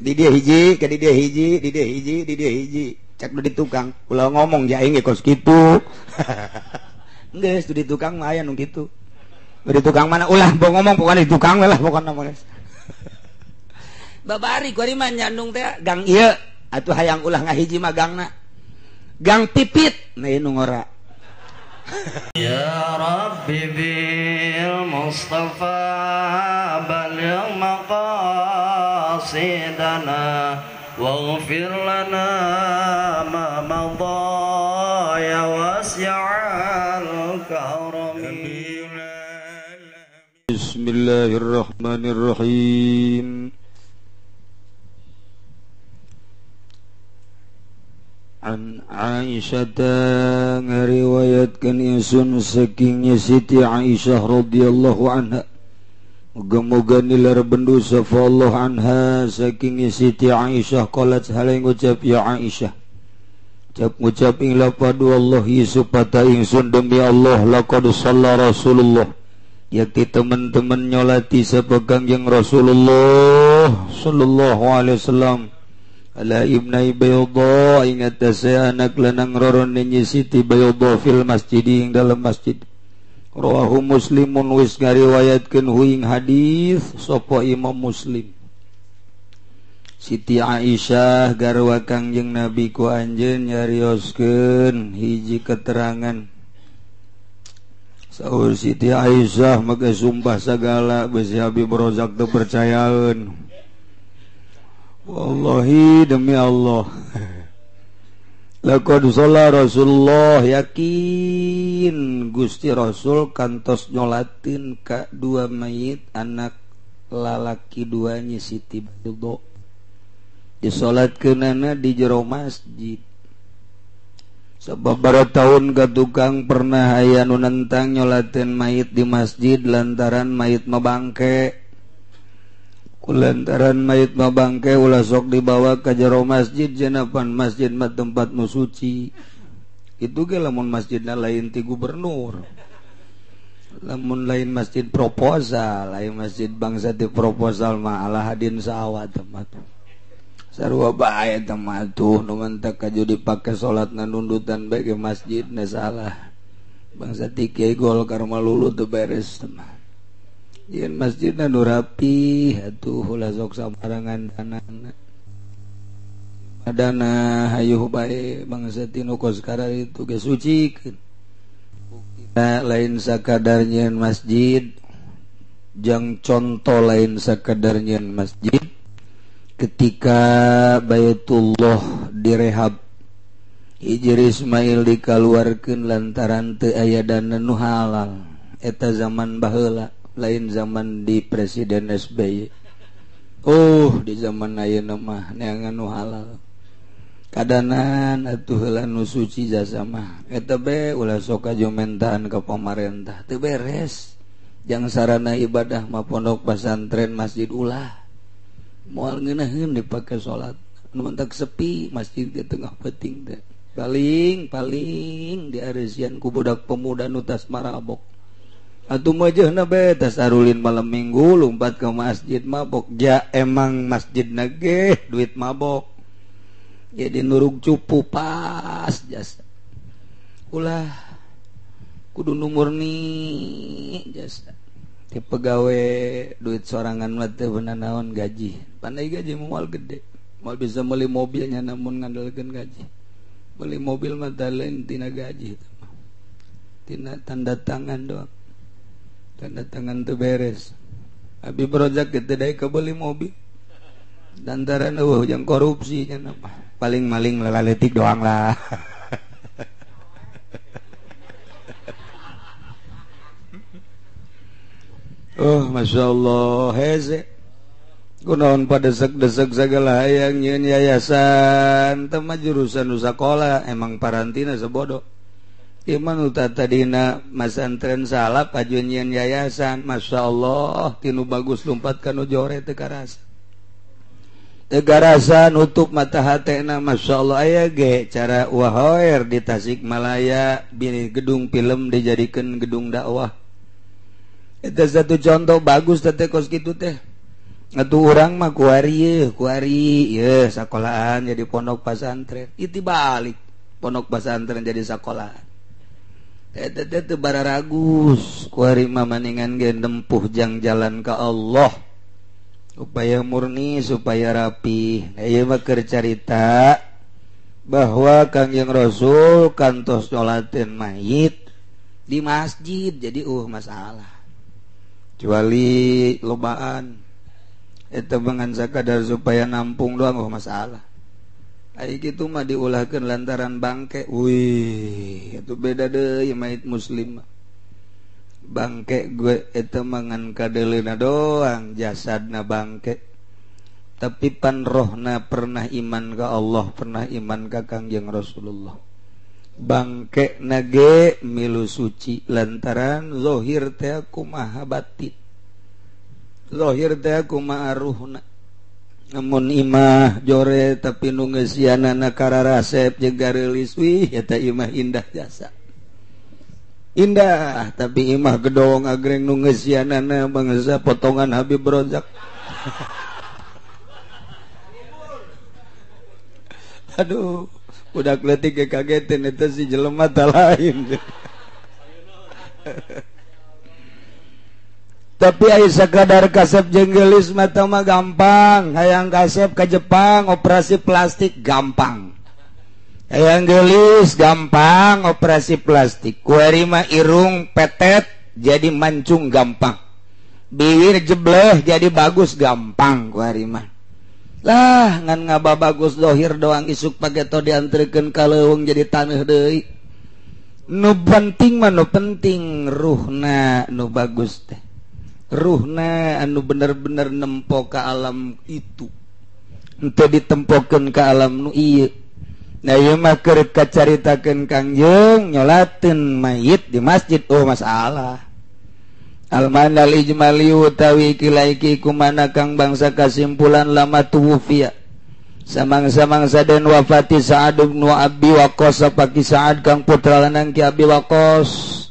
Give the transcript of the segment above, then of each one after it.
Di dia hiji, ke di dia hiji, di dia hiji, di dia hiji. Cek di tukang, ulah ngomong ja aing ge kos kitu. Geus di tukang mah aya nu kitu. Di tukang mana ulah ngomong pokoknya di tukang lah pokokna mah. Babari kuari mah nyandung teh gang ieu atuh hayang ulah ngahiji mah gangna. Gang pipit nah ieu nu ngora. Ya Rabbi bil Mustafa baligh maqasidana waghfir lana ma madha ya wasi'al karami. Bismillahirrahmanirrahim. An Aisyah ngariwayatkeun ingsun saking Siti Aisyah radhiyallahu anha. Muga-muga nilar bendu sapa Allah anha saking Siti Aisyah qalat hale ngucap ya Aisyah. Ucap ngucap ing lapad wallahi supata ingsun demi Allah laqad shalla Rasulullah. Yakti teman-teman nyolati sapa Kangjeng Rasulullah sallallahu alaihi wasallam. Ala ibnai bayadha ingat saya anak lanang roron Siti Bayadha fil masjid ing dalam masjid. Rawahu Muslimun wis ngariwayatkeun huing hadis sapa Imam Muslim. Siti Aisyah garwa Kangjeng Nabi ku anjeun nyarioskeun hiji keterangan. Saur Siti Aisyah make sumpah sagala besi Habib Rozak teu percayaeun. Wallahi demi Allah. Laqad shalla Rasulullah yakin Gusti Rasul kantos nyolatin ka dua mayit anak lalaki duanya Siti Bayadha. Disolatkeunana di jero masjid. Sababaraha tahun ka tukang pernah aya nu nentang nyolatin mayit di masjid lantaran mayit mah bangke. Kulantaran mayit mah bangke ulah sok dibawa ke jero masjid janapan masjid mah tempat nu suci. Itu ge lamun masjidna lain ti gubernur. Lamun lain masjid proposal, lain masjid bangsa ti proposal mah alah hadin sawah tempat. Sarua bae tempat tuh nu mentek kaju dipake salatna nundutan bae ke masjid na salah. Bangsa ti Kiai Golkar mah lulu teu beres mah. Yen masjidna nu rapi atuh ulah sok sambarangan danana. Dana hayuh bae bangsa ti nu kos kararitu ge sucikeun. Buktina lain sakadar nyeun masjid, jang conto lain sakadar nyeun masjid. Ketika Baitullah direhab Hijir Ismail dikaluarkeun lantaran teu aya dana nu halal. Eta zaman baheula, lain zaman di Presiden SBY. Oh, di zaman ayeuna mah neangan nu halal. Kadanan atuh heula nu suci jasa mah. Eta be ulah sok ajumentaan ka pamarentah, teu beres. Jang sarana ibadah mah pondok pesantren masjid ulah. Moal ngeunaheun dipake salat. Nu mentak sepi masjid di tengah peuting teh. Paling-paling diareusian ku budak pemuda nu tas marabok. Atuh mah be tas arulin malam minggu lompat ke masjid mabok. Ja emang masjidna ge duit mabok. Jadi nurug cupu pas jasa. Ulah kudu nu murni jasa. Ti pegawe duit sorangan mah teu beunang naon gaji. Pandai gaji moal gede. Moal bisa meuli mobilnya namun ngandalkeun gaji. Beli mobil mah lain tina gaji tina tanda tangan doang. Tanda tangan tuh beres. Abi project gitu deh kebeli mobil. Lantaran eueuh jeung korupsi nya paling maling lalaletik doang lah. Oh, Masya Allah hese. Kunaon pada desek-desek segala hayang nyieun yayasan teu mah jurusan nu sakola emang parantina sebodoh. Iman uta tadina masantren salah pajuan yayasan Masya Allah tinu bagus lompat kanu jore teu karasa teu karasa nutup mata hatena Masya Allah aya ge cara wahoer di Tasikmalaya bini gedung film dijadikan gedung dakwah. Eta satu contoh bagus teh kos kitu teh. Atuh urang mah kuari ye, kuari ye sakolahan jadi pondok pesantren. Itu balik pondok pesantren jadi sekolahan. Eta teh teu bararagus, kuari mah maningan ge nempuh jang jalan ka Allah. Upaya murni supaya rapi. Nah, ieu mah keur carita bahwa Kangjeng Rasul kantos nyolatin mayit di masjid jadi masalah. Kecuali lobaan eta bangan sakadar supaya nampung doang masalah. Ai kitu mah diulahkeun lantaran bangke. Wih, itu beda deui mayit muslim. Bangke gue eta mangan kadeleuna doang, jasadna bangke. Tapi pan rohna pernah iman ka Allah, pernah iman ka Kangjeng Rasulullah. Bangke nage milu suci lantaran zahir teh kumaha batin. Zahir teh kumaha ruhna. Namun imah jore tapi nu ngeusianana kararasep jeung gareulis wih eta imah indah jasa. Indah tapi imah gedong agreng nu ngeusianana bangsa potongan Habib Rozak. Aduh, budak leutik ge kagetin eta si jelema ta lain. Tapi aya sakadar kasep jeung geulis mata mah gampang. Hayang kasep ka Jepang operasi plastik gampang. Hayang geulis gampang operasi plastik. Kuari mah irung petet jadi mancung gampang. Bibir jebleh jadi bagus gampang kuari mah. Lah ngan ngaba bagus dohir doang isuk pageto diantrikeun ka leuweung jadi taneuh deui. Nu penting mah nu penting ruhna nu bagus teh. Ruhna anu bener-bener nempo ka alam itu. Henteu ditempokeun ka alam nu ieu. Nah ieu mah keur kacaritakeun Kangjeng nyolateun mayit di masjid oh masalah. Almanal ijmali utawi kilaiki kumana kang bangsa kasimpulan lama tuwfiya. Samangsa-mangsa den wafati Sa'ad bin Abi Waqqas paki Sa'ad kang putra lanang ki Abi Waqqas.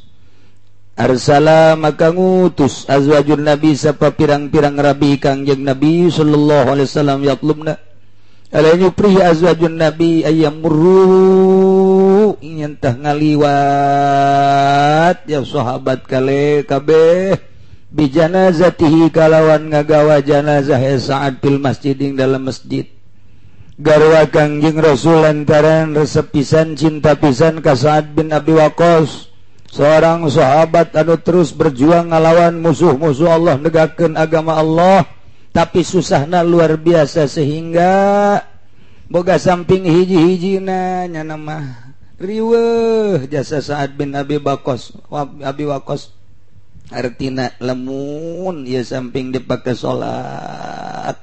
Arsala maka ngutus azwajun Nabi sapa pirang-pirang rabi Kangjeng Nabi sallallahu alaihi wasallam yatlubna. Ala nyupri azwajun Nabi ayyamuru nyentah ngaliwat ya sahabat kale kabeh bijanazatihi kalawan ngagawa janazah Sa'ad fil masjid ing dalam masjid. Garwa Kangjeng Rasul lantaran resep pisan cinta pisan ka Sa'ad bin Abi Waqqas, seorang sahabat anu terus berjuang ngalawan musuh-musuh Allah negakeun agama Allah, tapi susahna luar biasa sehingga boga samping hiji-hijina nyana mah riweuh jasa Sa'ad bin Abi Waqqas. Abi Waqqas artina lemun ieu samping dipake salat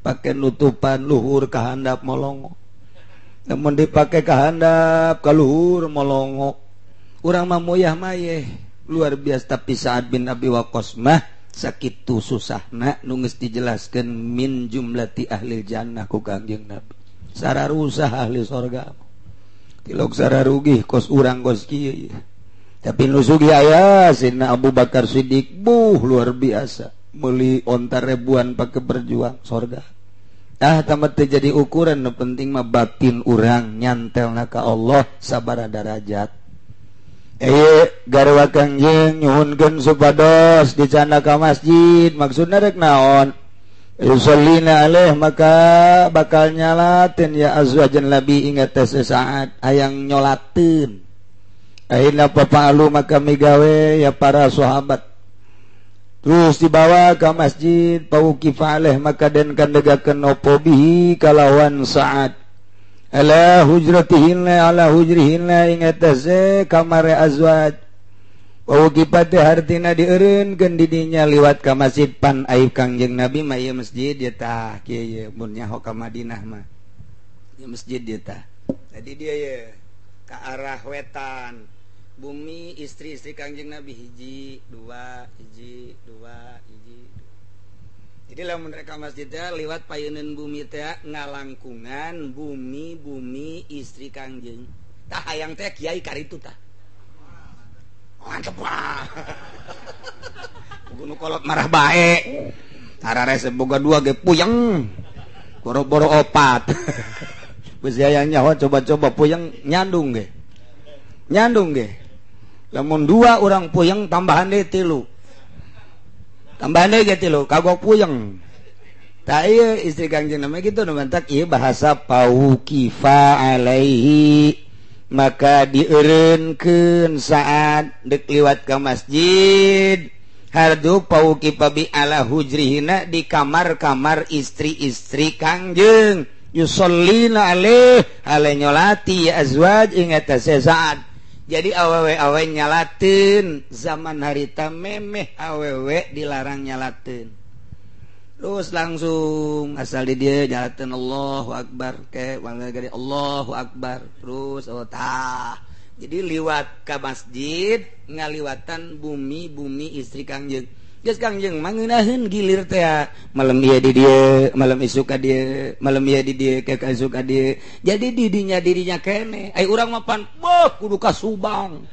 pake nutupan luhur kahandap molongo, lamun dipake kahandap ka luhur molongo urang mah moyah mayeh luar biasa. Tapi Sa'ad bin Abi Waqqas mah sakitu susahna nu geus dijelaskeun min jumlati ahli jannah ku Kangjeng Nabi. Sararusah ahli sorga tilok sararugih kos urang kos kieu. Tapi nu sugih aya Sayyidina Abu Bakar Siddiq buh luar biasa meuli onta ribuan pake berjuang sorga. Ah tamat teu jadi ukuran, nu penting mah batin urang nyantelna ka Allah sabaraha darajat. Garwa Kangjeng nyuhunkeun supados dicanda ka masjid maksudna rek naon? Yusallina alaih maka bakal nyalatin ya azwajan nabi ingat teh sesaat hayang nyolatin. Akhirna papalu maka migawe ya para sahabat. Terus dibawa ke masjid pauqifa alaih maka den kandegakeun opo bihi kalawan Sa'ad. Ala hujratihinna ala hujrihinna ingat teh kamare azwaj. Wauqifa teh hartina dieureunkeun di dinya liwat ka masjid pan aib Kangjeng Nabi mah ieu masjid ieu tah kieu ye mun nyaho ka Madinah mah. Ieu masjid ieu tah. Tadi dia ye ka arah wetan. Bumi istri-istri Kangjeng Nabi hiji, dua, hiji, dua, hiji. Jadi lamun rek ka masjid teh liwat payeuneun bumi teh ngalangkungan bumi-bumi istri Kangjeng. Tah hayang teh kiai karitu tah. Mantep wah. Kudu kolot marah bae. Tara resep boga dua ge puyeng. Boro-boro opat. Geus hayang nyaho coba-coba puyeng nyandung ge. Nyandung ge. Lamun dua orang puyeng tambahan deui tilu. Tambahan deui ge tilu, kagok puyeng. Tah ieu istri Kangjeng Nabi kitu nu mantak ieu bahasa paukifa alaihi, maka dieureunkeun saat dek liwat ka masjid. Hardu paukifa bi ala hujrihina di kamar-kamar istri-istri Kangjeng yusallina alaih ale nyolati ya azwaj ing eta saat. Jadi awewe-awe nyalateun zaman harita memeh awewe dilarang nyalateun. Terus langsung asal di dia nyalateun Allahu Akbar ke gede Allahu Akbar terus oh tah. Jadi liwat ka masjid ngaliwatan bumi-bumi istri Kangjeng. Geus Kangjeng mangeunaheun gilir teh malam ieu di dieu, malam isuk ka dieu, malam ieu di dieu, ke isuk ka dieu. Jadi didinya dirinya kene. Ai urang mah pan boh kudu ka Subang.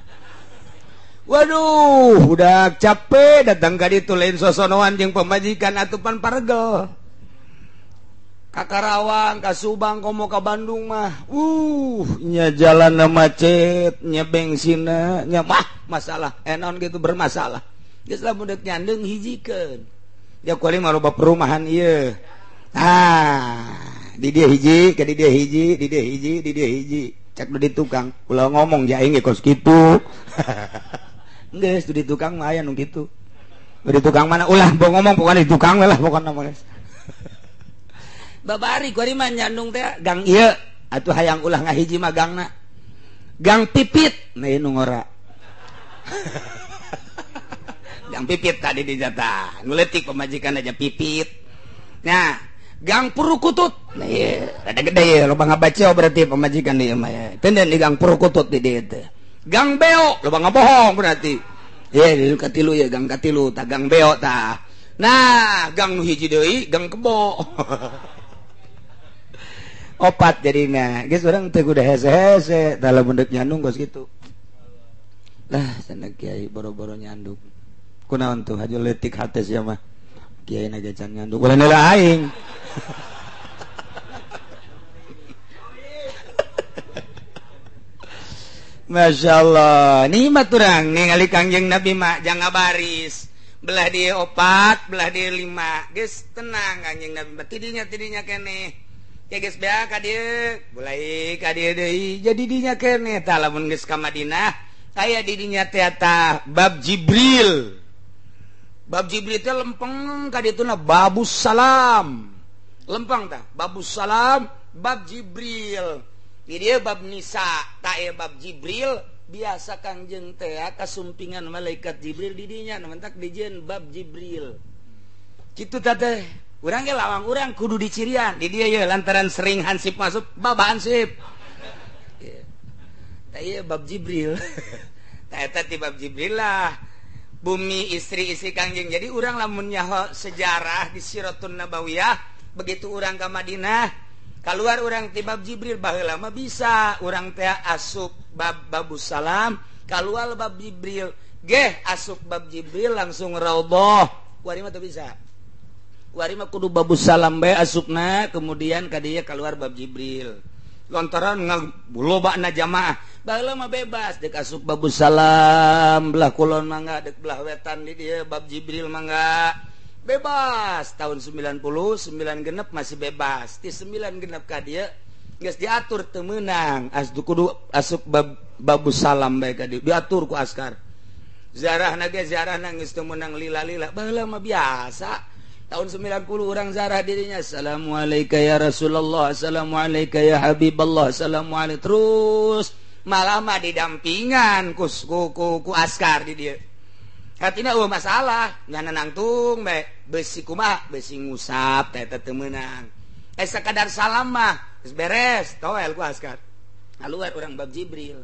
Waduh, udah capek datang ka ditu lain sosonoan jeung pamajikan atuh pan paregel. Ka Karawang, ka Subang, komo ka Bandung mah. Nya jalan macet, nya bensinna, nya mah masalah. Enon gitu bermasalah. Geus lamun deuk nyandeng hijikeun. Ya kuali mah loba perumahan ieu. Ah, di dia hiji, ka di dia hiji, di dia hiji, di dia hiji. Cek di tukang, ulah ngomong ja aing ge kos kitu. Geus di tukang mah aya nu kitu. Di tukang mana ulah bo ngomong pokoknya di tukang lah pokokna mah. Babari kuari mah nyandung teh gang ieu atuh hayang ulah ngahiji mah gangna. Gang pipit, nah ieu nu ngora. Gang pipit tadi di jatah, nu leutik pamajikan aja pipit. Nah, gang purukutut. Nah ieu rada gede ieu loba ngabaca berarti pamajikan ieu mah ya. Tenden di gang purukutut di dieu teh. Gang beo loba ngabohong berarti. Ye di katilu ya gang katilu tah gang beo tah. Nah, gang nu hiji deui gang kebo. Opat jadina. Geus urang teu kudu hese-hese tah lamun deuk nyandung kos kitu. Lah cenah kiai boro-boro nyandung. Kunaon tuh hajo leutik hate sia mah. Kiai na ge can nyandung. Ulah heula aing. Masya Allah, nikmat urang ningali Kangjeng Nabi mah jangan baris. Belah dia opat, belah dia lima. Geus tenang Kangjeng Nabi mah tidinya tidinya keneh. Ya geus bea ka dieu, mulai ka dieu deui. Jadi dinya keneh tah lamun geus ka Madinah, aya di dinya teh tah bab Jibril. Bab Jibril teh lempeng ka dituna babus salam. Lempeng tah babus salam, bab Jibril. Di dieu bab Nisa, tah ieu bab Jibril. Biasa Kangjeng teh kasumpingan malaikat Jibril di dinya, mentak dijieun bab Jibril. Kitu tah teh. Urang ge lawang urang kudu dicirian. Di dieu ye lantaran sering hansip masuk bab hansip. Tah ieu bab Jibril. Tah eta ti bab Jibril lah. Bumi istri-istri Kangjeng. Jadi urang lamun nyaho sejarah di Siratun Nabawiyah, begitu urang ka Madinah, keluar urang ti bab Jibril baheula mah bisa urang teh asup bab babus salam, keluar bab Jibril, geh asup bab Jibril langsung raudhah. Kuari mah teu bisa. Kuari mah kudu babus salam bae asupna, kemudian ka dieu keluar bab Jibril. Lantaran lobana jamaah. Baheula mah bebas dek asup babus salam belah kulon mangga, dek belah wetan di dieu bab Jibril mangga. Bebas tahun 99 genep masih bebas. Di 9 genep ka dieu geus diatur teu meunang. Asup kudu asup bab babus salam bae ka dieu diatur ku askar. Ziarahna ge ziarahna geus teu meunang lila-lila. Baheula mah biasa. Tahun 90 orang zarah dirinya assalamualaikum ya Rasulullah, assalamualaikum ya Habiballah, assalamualaikum terus malah mah didampingan ku ku askar di dia. Hatina eueuh masalah, ngana nangtung bae besi kumaha, besi ngusap teh teu meunang. Sakadar salam mah geus beres, toel ku askar. Keluar urang bab Jibril.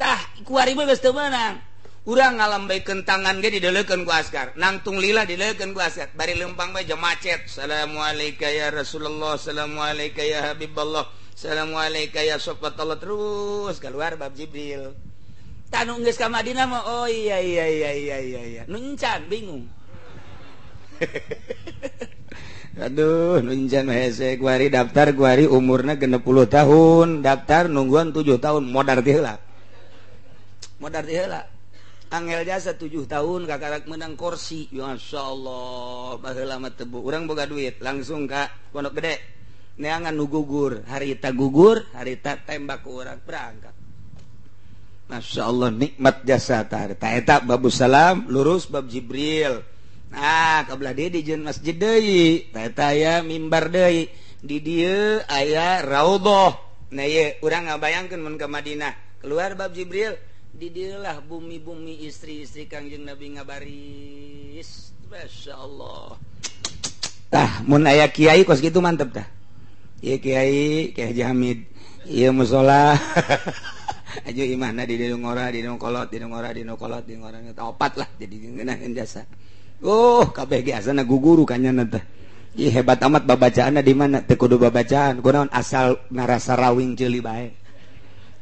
Tah kuari mah geus teu meunang. Urang ngalambaikeun tangan ge dideulekeun ku askar, nangtung lila dideulekeun ku askar, bari lempang bae jam macet. Assalamualaikum ya Rasulullah, assalamualaikum ya Habiballah, assalamualaikum ya Sofatullah, terus keluar bab Jibril. Tah nu geus ka Madinah mah oh iya iya iya iya iya iya. Nu encan bingung. Aduh, nunjan hese kuari daftar kuari umurna 60 tahun, daftar nungguan 7 tahun modar ti heula. Modar ti heula. Angel jasa 7 tahun kakarak menang kursi. Masyaallah, baheula mah teu urang boga duit langsung ka Pondok Gede. Neangan nu gugur, harita gugur, harita tembak ku urang berangkat. Masya Allah nikmat jasa tah eta babus salam lurus bab Jibril. Nah, kabelah dieu dijieun masjid deui, tah eta aya mimbar deui, di dieu aya raudhah. Nah ieu urang ngabayangkeun mun ka Madinah, keluar bab Jibril, di dieu lah bumi-bumi istri-istri Kangjeng Nabi ngabaris. Masya Allah. Tah mun aya kiai kos kitu mantep tah. Ieu kiai Kiai Haji Hamid, ieu musala. Aja imahna di dieu ngora, di dieu kolot, di dieu ngora, di dieu kolot, di dieu ngora, opat lah jadi ngeunaheun jasa. Oh, kabeh ge asana guguru kanyana teh. Ih hebat amat babacaanna di mana teu kudu babacaan, kunaon asal ngarasa rawing ceuli bae.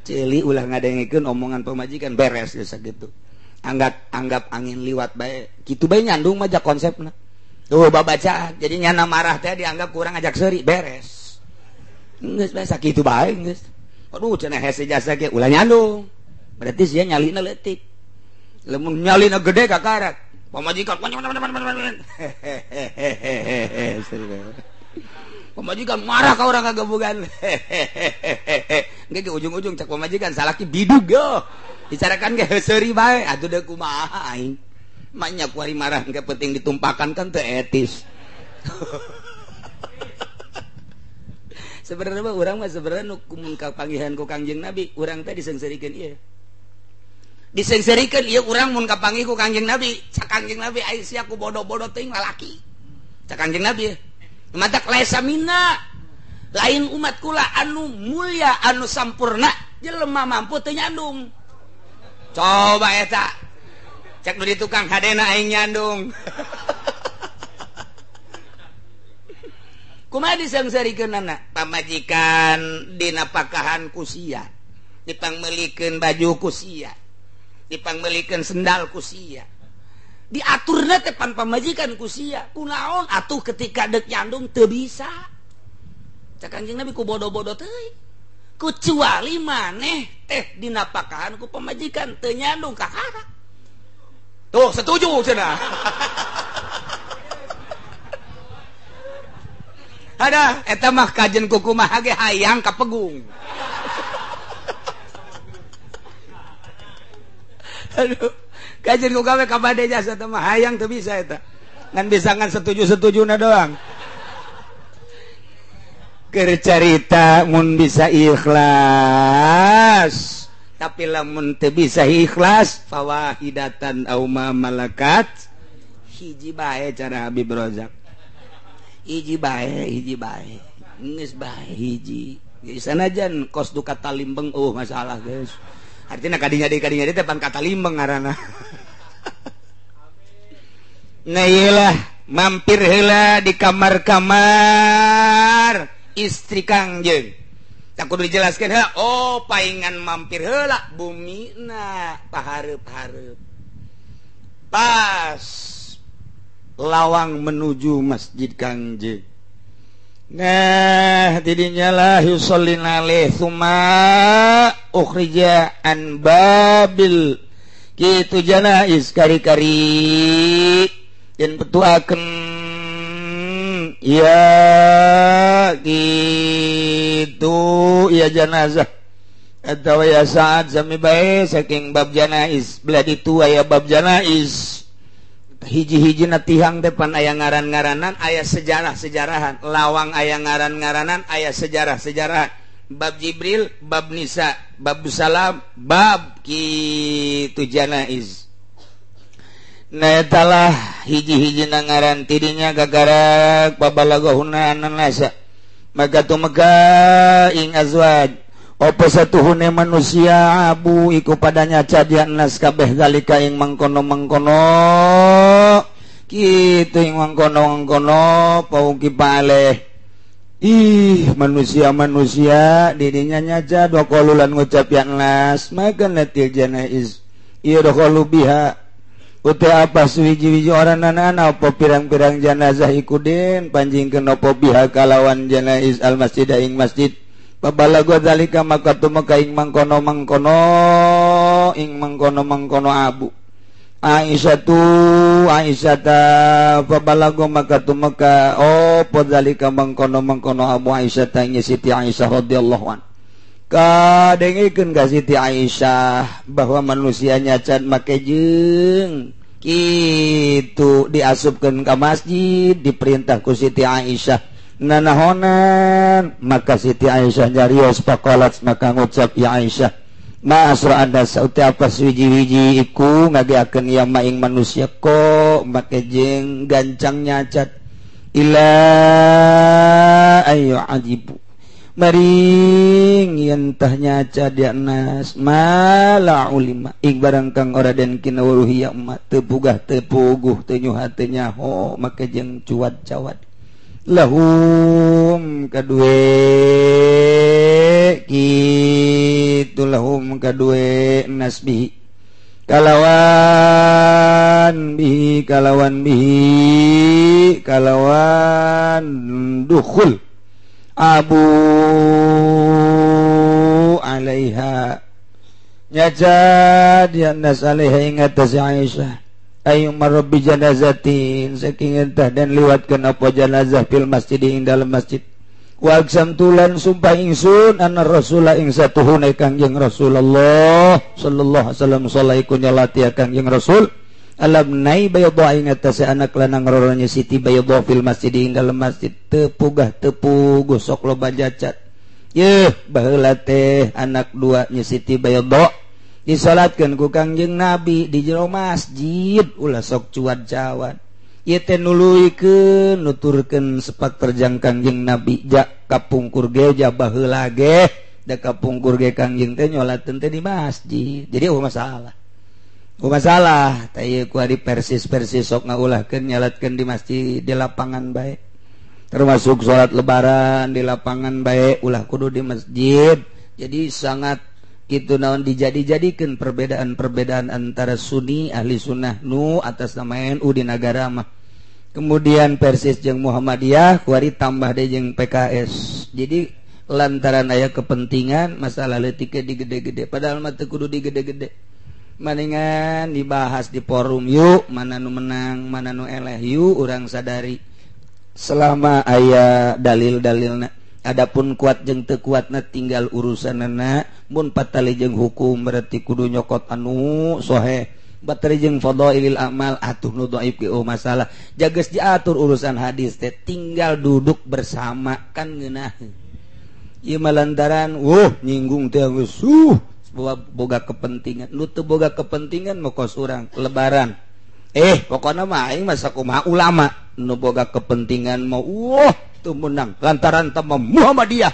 Ceuli ulah ngadengekeun omongan pamajikan beres geus sakitu. Anggap angin liwat bae. Kitu bae nyandung mah jak konsepna. Tuh babacaan, jadi nyana marah teh dianggap kurang ajak seuri, beres. Geus bae sakitu bae geus. Aduh cenah hese jasa ge ulah nyandung. Berarti sia nyalina leutik. Lamun nyalina gede kakarak. Pamajikan hehehe pamajikan marah ka urang kagabugan hehehe ge ujung-ujung cak pamajikan salaki bidug yo dicarakan ge seuri bae atuh deuk kumaha aing manya kuari marah engke penting ditumpakan kan teu etis. Sebenarnya mah urang mah sebenarnya nu mun kapanggihan ku Kangjeng Nabi urang teh diseungseurikeun ieu. Disengserikan ieu urang mun kapanggih ku Kangjeng Nabi, cak Kangjeng Nabi ai sia ku bodoh-bodoh teuing lalaki. Cak Kangjeng Nabi matak laisa minna, lain umat kula anu mulia anu sampurna jelema mampu teu nyandung. Coba eta. Cak nu di tukang hadena aing nyandung. Kumaha diseungseurikeunana? Pamajikan dinapakahan ku sia, dipangmeulikeun baju ku sia, dipangmeulikeun sendal ku sia, diaturna teh pan pamajikan ku sia. Kunaon atuh ketika dek nyandung teu bisa. Cak Kangjeng Nabi ku bodoh-bodoh teuing, kecuali maneh teh dinapakahan ku pamajikan teu nyandung kakara. Tuh setuju cenah. Ada eta mah kajen ku kumaha ge hayang kapegung. Aduh, kajian ku gawe ka bade jasa teh mah hayang teu bisa eta. Ngan bisa ngan setuju-setujuna doang. Keur carita mun bisa ikhlas, tapi lamun teu bisa ikhlas fawahidatan au ma malakat. Hiji bae cara Habib Rozak. Hiji bae, hiji bae. Geus bae hiji. Sanajan kos duka talimbeng oh masalah guys. Artinya kadinya di teh pan kata limbeng ngaranna. Nah iyalah mampir heula di kamar-kamar istri Kangjeng. Tak kudu dijelaskeun heula, oh paingan mampir heula bumina pahareup-hareup. Pas lawang menuju masjid Kangjeng. Nah, tidinya lah yusallin alaih thumma ukhrija an babil kitu janais kari-kari dan petuakeun ya gitu ya janazah atawa ya saat sami bae saking bab janais belah ditu aya bab janais hiji-hiji na tihang depan aya ngaran-ngaranan aya sejarah-sejarahan lawang aya ngaran-ngaranan aya sejarah-sejarahan bab Jibril, bab Nisa, bab Salam, bab kitu janaiz. Nah etalah hiji-hiji na ngaran tidinya gagarak babalagahuna ananasa maka tumega ing azwaj opo satuhune manusia abu iku padanya cadian nas kabeh zalika ing mangkono-mangkono kitu ing mangkono-mangkono pauki paleh. Ih manusia-manusia dirinya nyaca dua kolulan ngucap yang nas maka natil janaiz iya dokolu biha Uti apa suwiji-wiji orang nana apa pirang-pirang janazah ikudin panjingkeun apa biha kalawan janaiz al masjid ing masjid. Pabalago zalika maka tumeka ing mangkono mangkono ing mangkono mangkono abu Aisyah tu Aisyah ta pabalago maka tumeka oh zalika mangkono mangkono abu Aisyah ta ing Siti Aisyah radhiyallahu an. Kadengikeun ka Siti Aisyah bahwa manusia nyacat make jeung kitu diasupkeun ka masjid diperintah ku Siti Aisyah nanahonan maka Siti Aisyah nyarios faqalat maka ngucap ya Aisyah ma asra anda sauti apa suwiji-wiji iku ngageakeun ya maing manusia kok make jeung gancang nyacat ila ayu ajibu maring yen tah nyaca dia nas mala ulima ing barang kang ora den kinawuruhi ya emak teu pugah teu puguh teu nyuha teu nyaho make jeung cuat-cawat lahum kadue kitu lahum kadue nasbihi kalawan bihi kalawan bihi kalawan dukhul abu alaiha nyajad ya nas alaiha ingat si Aisyah ayu marabbi janazatin saking entah dan liwatkeun apa janazah fil masjid ing dalam masjid wa aqsam tulan sumpah ingsun anna rasula ing satuhune Kangjeng Rasulullah sallallahu alaihi wasallam salaiku nyalati Kangjeng Rasul alam nai bayadha ing atase anak lanang rorone Siti bayadha fil masjid ing dalam masjid teu pugah teu puguh sok loba cacat yeuh baheula teh anak dua nya Siti bayadha disalatkeun ku Kangjeng Nabi di jero masjid ulah sok cuat-cawat ieu teh nuluykeun nuturkeun sepak terjang Kangjeng Nabi ja kapungkur ge ja baheula ge da kapungkur ge Kangjeng teh nyolateun teh di masjid jadi eueuh masalah. Masalah teh ku ari persis-persis sok ngaulahkeun nyalatkeun di masjid di lapangan bae termasuk salat lebaran di lapangan bae ulah kudu di masjid. Jadi sangat kitu naon dijadi-jadikeun perbedaan-perbedaan antara Sunni ahli sunnah nu atas nama NU di nagara mah kemudian persis jeung Muhammadiyah ku ari tambah deui jeung PKS. Jadi lantaran aya kepentingan masalah leutik digede-gede padahal mah teu kudu digede-gede maningan dibahas di forum yuk mana nu menang mana nu eleh yuk urang sadari selama aya dalil-dalilna adapun kuat jeung teu kuatna tinggal urusanana mun patali jeung hukum berarti kudu nyokot anu soheh bateri jeung fadailil amal atuh nu dhaif ge oh masalah jages diatur urusan hadis teh tinggal duduk bersama kan ngeunah ieu mah lantaran wuh nyinggung teh geus boga kepentingan nu teu boga kepentingan mah kos urang lebaran pokona mah aing mah sakumaha ulama nu boga kepentingan mah wah teu meunang lantaran teh Muhammadiyah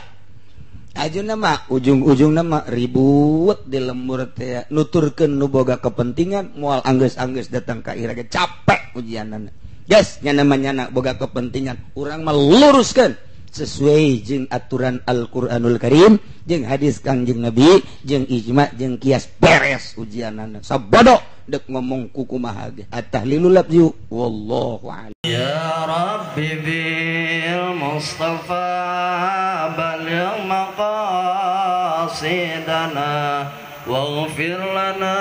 ajuna mah ujung-ujungna mah ribut di lembur teh nuturkeun nu boga kepentingan moal anggeus-anggeus datang ka ira ge capek ujianana geus nya namanya boga kepentingan urang mah luruskeun sesuai jeung aturan Al-Qur'anul Karim jeung hadis Kangjeng Nabi jeung ijma jeung kias beres ujianana sabodo dek ngomong kukumaha ge at-tahlilul lafzi wallahu a'lam. Ya Rabbi bil Mustafa balligh maqasidana waghfir lana